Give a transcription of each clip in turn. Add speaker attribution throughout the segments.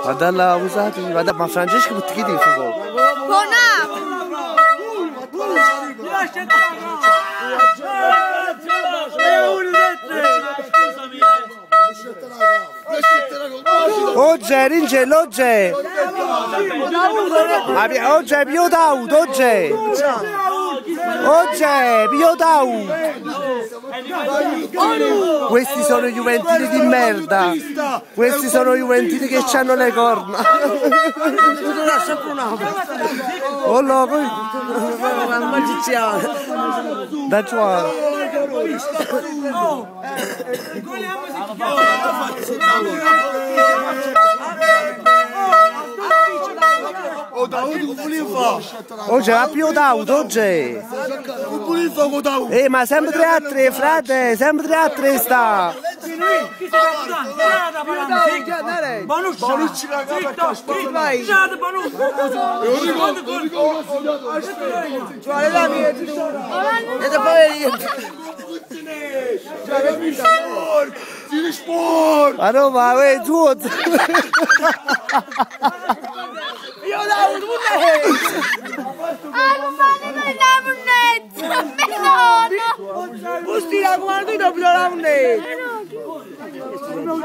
Speaker 1: Guarda là, usate, guarda, ma Francesco perché ti fa? Oggi, Ringe, oggi! Ma oggi è più d'auto, oggi! Oggi è più d'auto! Questi sono i Juventini di merda! Questi sono i Juventini che hanno le corna! Oh no, da qua! Oggi va più d'auto, oggi! Ma sempre 3 a 3, frate, sempre 3 a 3 sta! Ma no, ma è tuo!
Speaker 2: Io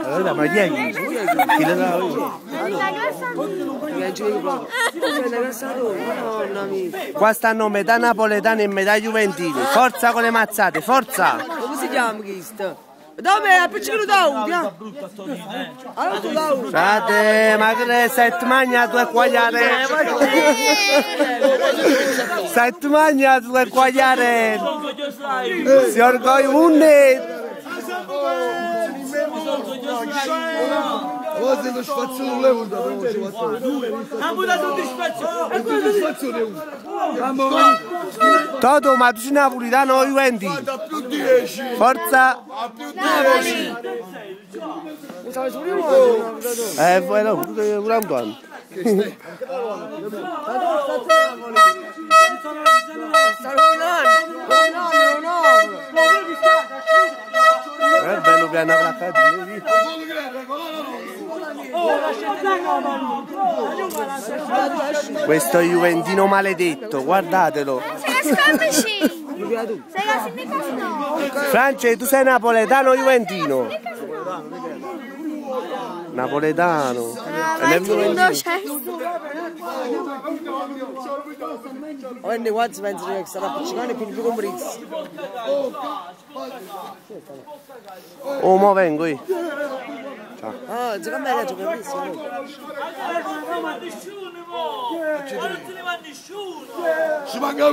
Speaker 1: Allora, ma chi è? Chi le dà? Qua stanno metà napoletani e metà juventini. Forza con le mazzate, forza!
Speaker 2: Come si chiama questo? Dove? Appiccicato da
Speaker 1: Frate, ma che sette magna due quagliare? Sette magna due quagliare! Si orgoglio un Toto, ma tu sei napoletano o Juventino? Forza! Bueno, pure Antoine. È bello che hanno placcato. Questo è Juventino maledetto, guardatelo. France, tu sei napoletano o juventino? Napoletano. Oh, mo vengo io. Ciao.
Speaker 2: Ah,
Speaker 3: Ci manca.